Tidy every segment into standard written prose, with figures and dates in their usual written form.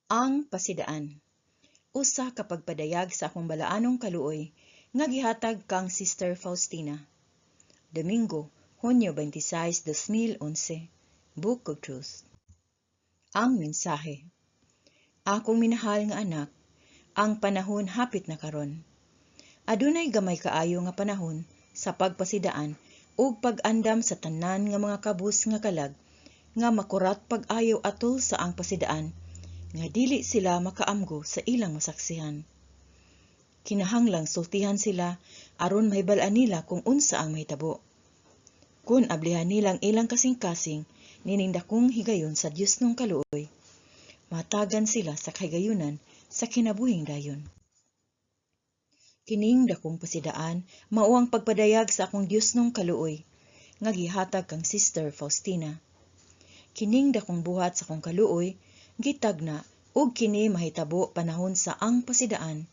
Ang Pasidaan. Usa ka pagpadayag sa akong balaanong kaluoy nga gihatag kang Sister Faustina. Domingo, Hunyo 26, 2011. Book of Truth. Ang mensahe. Akong minahal nga anak, ang panahon hapit na karon. Adunay gamay kaayo nga panahon sa pagpasidaan ug pag-andam sa tanan nga mga kabus nga kalag nga makurat pag-ayo atol sa ang pasidaan nga dili sila makaamgo sa ilang masaksihan. Kinahanglang sultihan sila aron mahibal-an nila kung unsa ang mahitabo. Kun ablihan nilang ilang kasing-kasing nining dakong higayon sa Diosnong kaluoy, matagan sila sa kahigayunan sa kinabuhing dayon. Kining dakong pasidaan mao ang pagpadayag sa akong Diosnong kaluoy nga gihatag kang Sister Faustina. Kining dakong buhat sa akong kaluoy gitagna ug kini mahitabo panahon sa ang pasidaan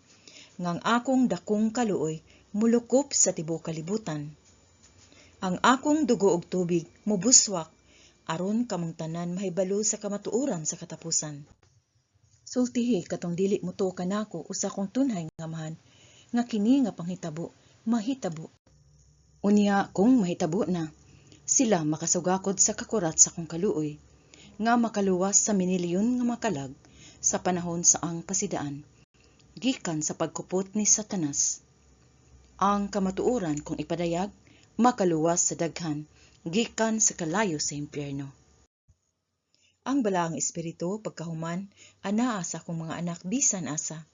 nga ang akong dakong kaluoy molukop sa tibuok kalibutan. Ang akong dugo ug tubig mobuswak aron kamong tanan mahibalo sa kamatuoran sa katapusan. Sultihi katong dili motuo kanako o sa akong tunhay nga Amahan nga kini nga panghitabo mahitabo. Unya kung mahitabo na, sila makasugakod sa kakurat sa akong kaluoy nga makaluwas sa minilyon nga makalag sa panahon sa ang pasidaan, gikan sa pagkupot ni Satanas. Ang kamatuoran kung ipadayag, makaluwas sa daghan, gikan sa kalayo sa impyerno. Ang Balaang Espiritu pagkahuman anaa sa akong mga anak bisan asa,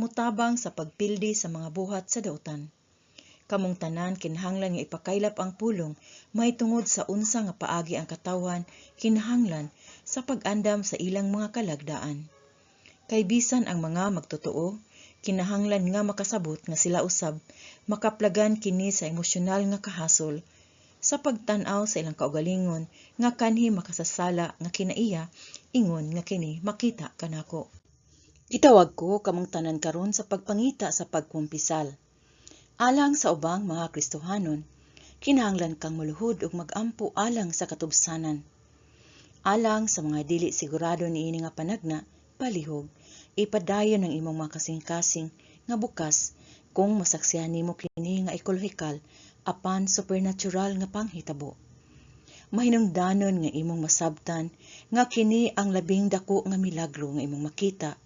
mutabang sa pagpildi sa mga buhat sa dautan. Kamong tanan kinahanglan nga ipakaylap ang pulong mahitungod sa unsa nga paagi ang katawhan kinahanglan sa pag-andam sa ilang mga kalagdaan. Kay bisan ang mga magtotoo, kinahanglan nga makasabot nga sila usab makaplagan kini sa emosyonal nga kahasol sa pagtan-aw sa ilang kaugalingon nga kanhi makasasala nga kinaiya ingon nga kini makita kanako. Gitawag ko kamong tanan karon sa pagpangita sa pagkumpisal. Alang sa ubang mga Kristohanon, kinahanglan kang moluhod ug mag-ampo alang sa katubsanan. Alang sa mga dili sigurado niini nga panagna, palihog, ipadayon ang imong mga kasing-kasing nga bukas kung masaksihan nimo kini nga ekolohikal apan supernatural nga panghitabo. Mahinungdanon nga imong masabtan nga kini ang labing dako nga milagro nga imong makita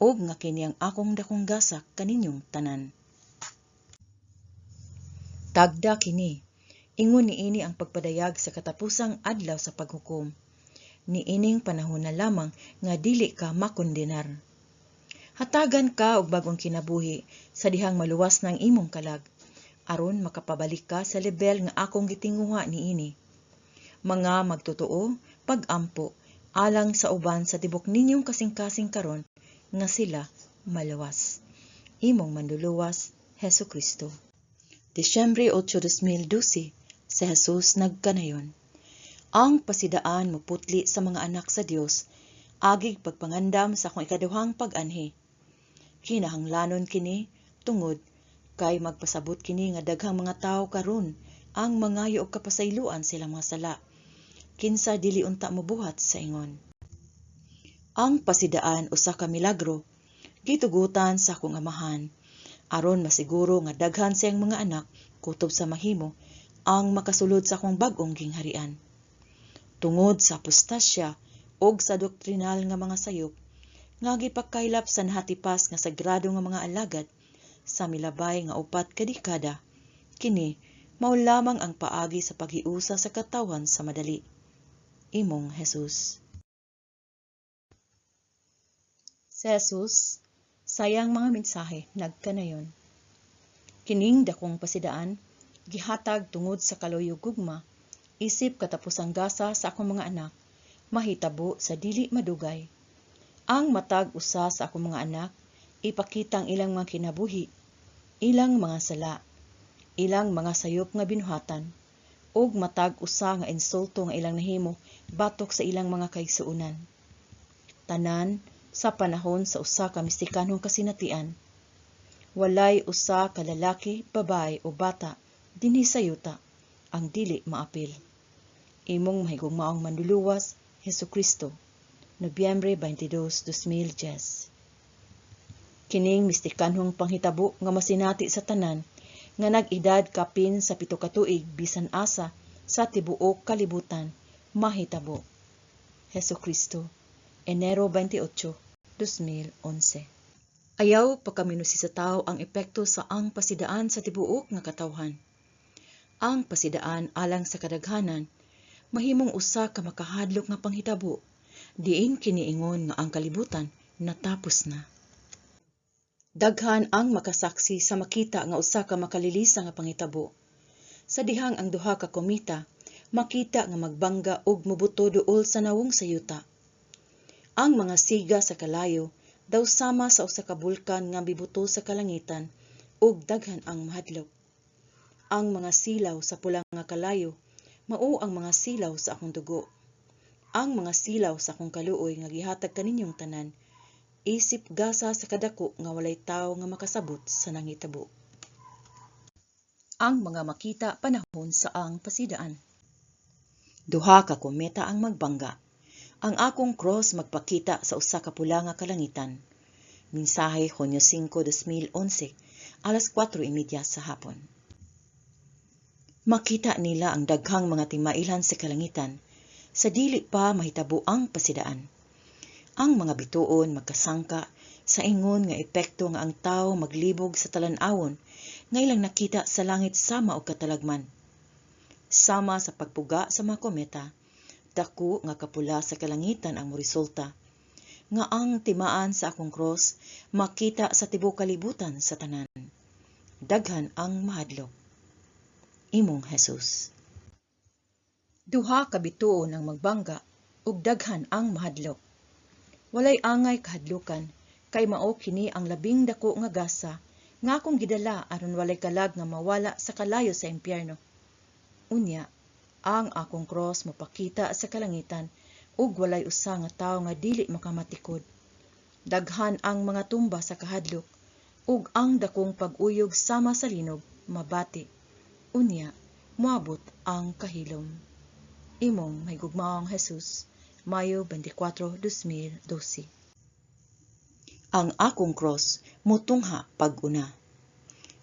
ug nga kini ang akong dakong gasak kaninyong tanan. Tagda kini, ingon niini ang pagpadayag sa katapusang adlaw sa paghukom. Niining panahon na lamang nga dili ka makondenar. Hatagan ka og bag-ong kinabuhi sa dihang maluwas ng imong kalag, aron makapabalik ka sa lebel nga akong gitinguha niini. Mga magtotoo, pag-ampo, alang sa uban sa tibok ninyong kasing-kasing karon nga sila maluwas. Imong Manluluwas, Hesu Kristo. Disyembre 8, 2012, si Jesus nagkanayon. Ang pasidaan moputli sa mga anak sa Dios, agig pagpangandam sa akong ikaduhang pag-anhi. Kinahanglanon kini tungod kay magpasabot kini nga daghang mga tawo karon ang mangayo og kapasayloan sa ilang mga sala. Kinsa dili unta mobuhat sa ingon. Ang pasidaan usa ka milagro gitugutan sa akong Amahan aron masiguro nga daghan sa iyang mga anak kutob sa mahimo ang makasulod sa akong bag-ong gingharian. Tungod sa apostasya ug sa doktrinal nga mga sayop nga gipakaylap sa nahatipas nga sagrado nga mga alagad sa milabay nga 4 ka dekada, kini mao lamang ang paagi sa paghiusa sa katawhan sa madali. Imong Jesus. Si Jesus, sayang mga mensahe nagkanayon. Kining dakong pasidaan, gihatag tungod sa kaluoy ug gugma, isip katapusang gasa sa akong mga anak, mahitabo sa dili madugay. Ang matag usa sa akong mga anak, ipakita ang ilang mga kinabuhi, ilang mga sala, ilang mga sayop nga binuhatan, ug matag usa nga insulto nga ilang nahimo batok sa ilang mga kaigsuonan. Tanan sa panahon sa usa ka mistikanhong kasinatian. Walay usa ka lalaki, babae o bata dinhi sa yuta ang dili maapil. Imong mahigugmaong Manluluwas, Hesu Kristo. Nobyembre 22, 2010. Kining mistikanhong panghitabo nga masinati sa tanan nga nag-edad kapin sa 7 ka tuig bisan asa sa tibuok kalibutan mahitabo. Hesukristo, Enero 28, 2011. Ayaw pakaminusi sa tao ang epekto sa ang pasidaan sa tibuok nga katawhan. Ang pasidaan alang sa kadaghanan mahimong usa ka makahadlok nga panghitabo, diin kiniingon nga ang kalibutan natapos na. Daghan ang makasaksi sa makita nga usa ka makalilisa nga panghitabo. Sa dihang ang duha ka kometa makita nga magbangga ug mobuto duol sa nawong sa yuta. Ang mga siga sa kalayo daw sama sa usa ka bulkan nga mibuto sa kalangitan ug daghan ang mahadlok. Ang mga silaw sa pula nga kalayo mao ang mga silaw sa akong dugo. Ang mga silaw sa akong kaluoy nga gihatag kaninyong tanan isip gasa sa kadako nga walay tawo nga makasabot sa nangitabo. Ang mga makita panahon sa ang pasidaan. Duha ka kometa ang magbangga. Ang akong cross magpakita sa usa ka pula nga kalangitan. Mensahe, Hunyo 5, 2011, alas 4:30 sa hapon. Makita nila ang daghang mga timailhan sa kalangitan sa dili pa mahitabo ang pasidaan. Ang mga bituon magkasangka sa ingon nga epekto nga ang tawo maglibog sa talan-awon nga ilang nakita sa langit sama og katalagman. Sama sa pagpuga sa mga kometa, dako nga kapula sa kalangitan ang moresulta, nga ang timaan sa akong cross makita sa tibuok kalibutan sa tanan. Daghan ang mahadlok. Imong Jesus. Duha ka bituon ang magbangga ug daghan ang mahadlok. Walay angay kahadlukan kay mao kini ang labing dako nga gasa nga akong gidala aron walay kalag nga mawala sa kalayo sa impyerno. Unya, ang akong cross mopakita sa kalangitan ug walay usa nga tawo nga dili makamatikod. Daghan ang mga tumba sa kahadlok ug ang dakong pag-uyog sama sa linog mabati. Unya, moabot ang kahilom. Imong mahigugmaong Jesus, Mayo 24, 2012. Ang akong cross mutungha pag-una.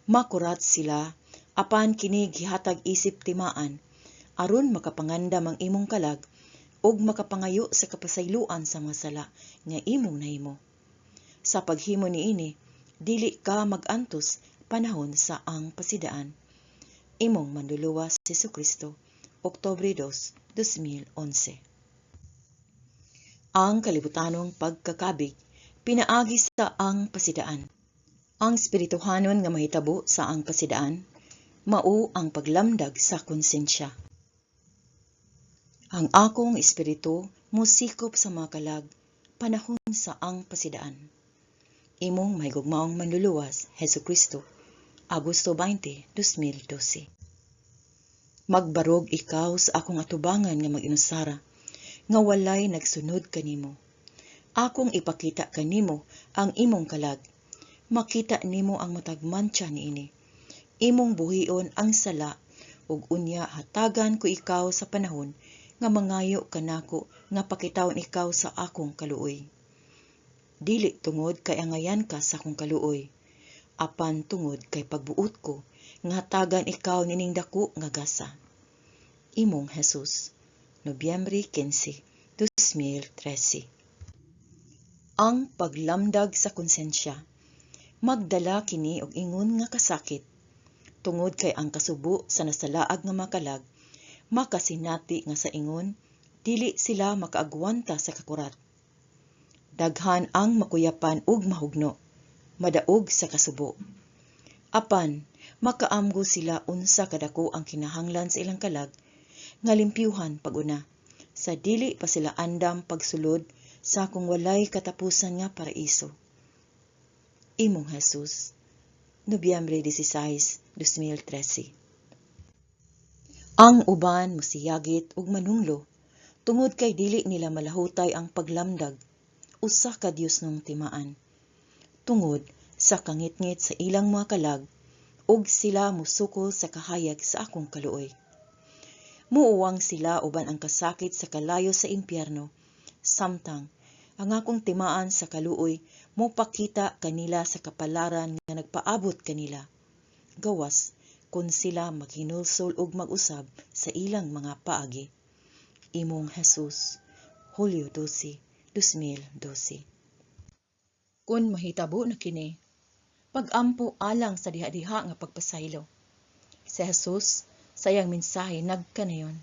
Makurat sila apan kini gihatag isip timaan aron makapangandam ang imong kalag ug makapangayo sa kapasayloan sa mga sala nga imong nahimo. Sa paghimo niini, dili ka mag-antos panahon sa ang pasidaan. Imong Manluluwas Hesukristo, Oktubre 2, 2011. Ang kalibutanong pagkakabig pinaagi sa ang pasidaan. Ang espirituhanon nga mahitabo sa ang pasidaan mao ang paglamdag sa konsensya. Ang akong espiritu mosikop sa mga kalag panahon sa ang pasidaan. Imong mahigugmaong Manluluwas Hesukristo, Agosto 20, 2012. Magbarog ikaw sa akong atubangan nga mag-inusara, nga walay nagsunod kanimo. Akong ipakita kanimo ang imong kalag. Makita nimo ang matag mantsa niini. Imong buhion ang sala ug unya hatagan ko ikaw sa panahon nga mangayo kanako nga pakitaon ikaw sa akong kaluoy. Dili tungod kay angayan ka sa akong kaluoy, apan tungod kay pagbuot ko nga hatagan ikaw nining dako nga gasa. Imong Jesus, Nobyembre 15, 2013. Ang paglamdag sa konsensya. Magdala kini og ingon nga kasakit tungod kay ang kasubo sa nasalaag nga makalag makasinati nga sa ingon dili sila makaagwanta sa kakurat. Daghan ang makuyapan ug mahugno, madaog sa kasubo. Apan makaamgo sila unsa kadako ang kinahanglan sa ilang kalag nga limpyuhan pag-una sa dili pa sila andam pagsulod sa akong walay katapusan nga paraiso. Imong Jesus, Nobyembre 16, 2013. Ang uban mosiyagit ug manunglo tungod kay dili nila malahutay ang paglamdag usa ka Diosnong timaan. Tungod sa kangitngit sa ilang mga kalag ug sila mosukol sa kahayag sa akong kaluoy. Muuwang sila uban ang kasakit sa kalayo sa impyerno, samtang Ang akong timaan sa kaluoy mopakita kanila sa kapalaran nga nagpaabot kanila. Gawas kun sila maghinulsol ug mag-usab sa ilang mga paagi. Imong Jesus, Hulyo 12, 2012. Kun mahitabo na kini, pag-ampo alang sa diha-diha nga pagpasaylo. Si Jesus sa iyang mensahe nagkanayon.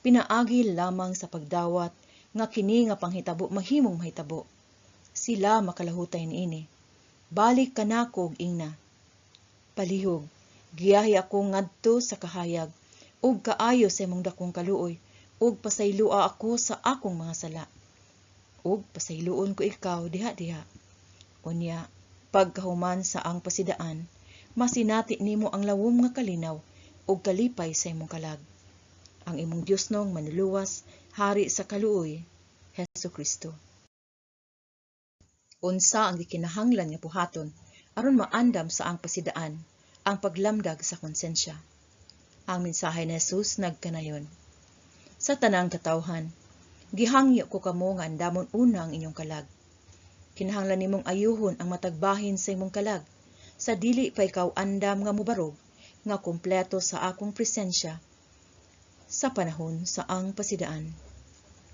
Pinaagi lamang sa pagdawat nga kini nga panghitabo mahimong mahitabo. Sila makalahutay niini. Balik kanako ug ingna. Palihog, giyahi ako ngadto sa kahayag ug kaayo sa imong dakong kaluoy ug pasayloa ako sa akong mga sala. Ug pasayloon ko ikaw diha-diha. Unya, pagkahuman sa ang pasidaan, masinati nimo ang lawom nga kalinaw ug kalipay sa imong kalag. Ang imong Diosnong manluluwas, hari sa kaluoy, Hesus Kristo. Unsa ang gikinahanglan nga buhaton aron maandam sa ang pasidaan ang paglamdag sa konsensya? Ang mensahe ni Jesus nagkanayon. Sa tanang katawhan, gihangyo ko kamo nga andamon una ang inyong kalag. Kinahanglan nimong ayuhon ang matag bahin sa imong kalag, sa dili pa ikaw andam nga mobarog nga kumpleto sa akong presensya sa panahon sa ang pasidaan.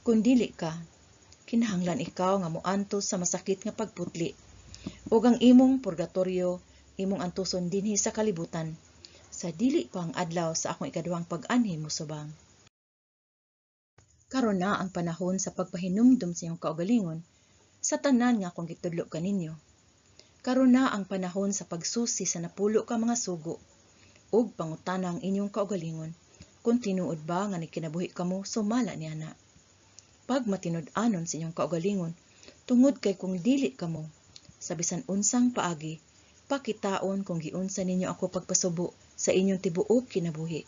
Kung dili ka, kinahanglan ikaw nga moantos sa masakit nga pagputli ug ang imong purgatorio imong antuson dinhi sa kalibutan sa dili pa ang adlaw sa akong ikaduhang pag-anhi mosubang. Karon na ang panahon sa pagpahinumdum sa inyong kaugalingon sa tanan nga akong gitudlo kaninyo. Karon na ang panahon sa pagsusi sa 10 ka mga sugo ug pangutana ang inyong kaugalingon kung tinuod ba nga nagkinabuhi kamo sumala niana. Pagmatinud-anon sa inyong kaugalingon, tungod kay kung dili kamo sa bisan unsang paagi, pakitaon kung giunsa ninyo ako pagpasubo sa inyong tibuok kinabuhi.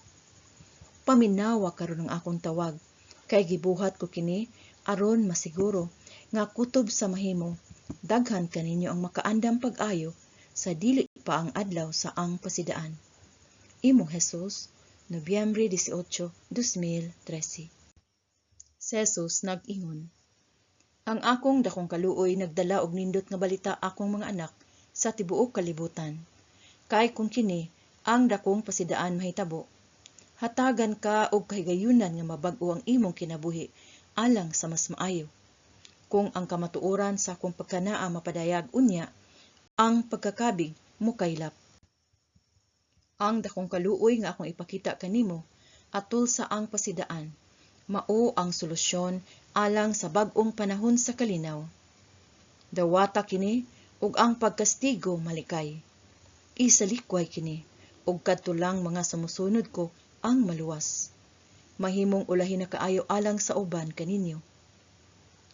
Paminawa karon ang akong tawag, kay gibuhat ko kini aron masiguro nga kutob sa mahimo, daghan kaninyo ang makaandam pag-ayo sa dili pa ang adlaw sa ang pasidaan. Imong Jesus, Nobyembre 18, 2013. Si Jesus nag-ingon, "Ang akong dakong kaluoy nagdala og nindot nga balita akong mga anak sa tibuok kalibutan. Kay kung kini ang dakong pasidaan mahitabo, hatagan ka og kahigayunan nga mabag-o ang imong kinabuhi alang sa mas maayo. Kung ang kamatuoran sa akong pagkanaa mapadayag unya, ang pagkakabig mokaylap. Ang dakong kaluoy nga akong ipakita kanimo atol sa ang pasidaan, mao ang solusyon alang sa bag-ong panahon sa kalinaw. Dawata kini ug ang pagkastigo malikay. Isalikway kini ug kadto lang mga sumusunod ko ang maluwas. Mahimong ulahi na kaayo alang sa uban kaninyo.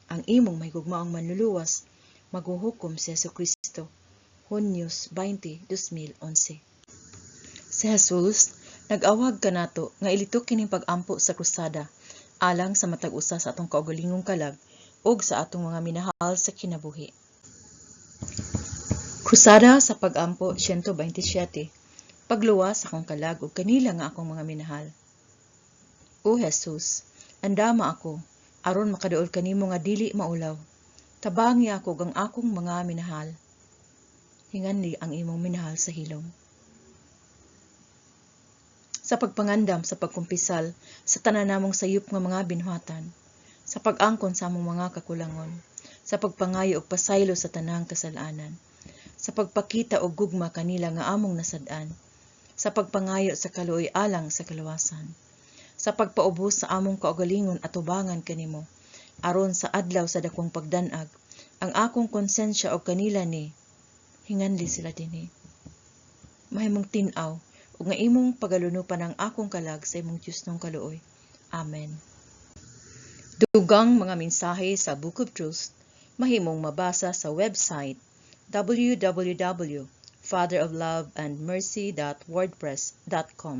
Ang imong mahigugmaong manluluwas, maghuhukom si Jesu Kristo. Hunyo 20, 2011." Si Jesus nag-awhag kanato nga ilitok kining pag-ampo sa krusada alang sa matag usa sa atong kaugalingong kalag ug sa atong mga minahal sa kinabuhi. Krusada sa Pag-ampo 127. Pagluwas sa akong kalag ug kanila nga akong mga minahal. O Jesus, andama ako aron makaduol kanimo nga dili maulaw. Tabangi ako ug ang akong mga minahal. Hinganli ang imong minahal sa hilom. Sa pagpangandam sa pagkumpisal sa tanan namong sayop nga mga binuhatan, sa pag-angkon sa among mga kakulangon, sa pagpangayo og pasaylo sa tanang kasalanan, sa pagpakita og gugma kanila nga among nasad-an, sa pagpangayo sa kaluoy alang sa kaluwasan, sa pagpaubos sa among kaugalingon atubangan kanimo, aron sa adlaw sa dakong pagdan-ag, ang akong konsensya og kanila ni hinganli sila dinhi. Mahimong tin-aw ug nga imong pagalunupan ang akong kalag sa imong Diosnong kaluoy. Amen. Dugang mga mensahe sa Book of Truth mahimong mabasa sa website www.fatherofloveandmercy.wordpress.com.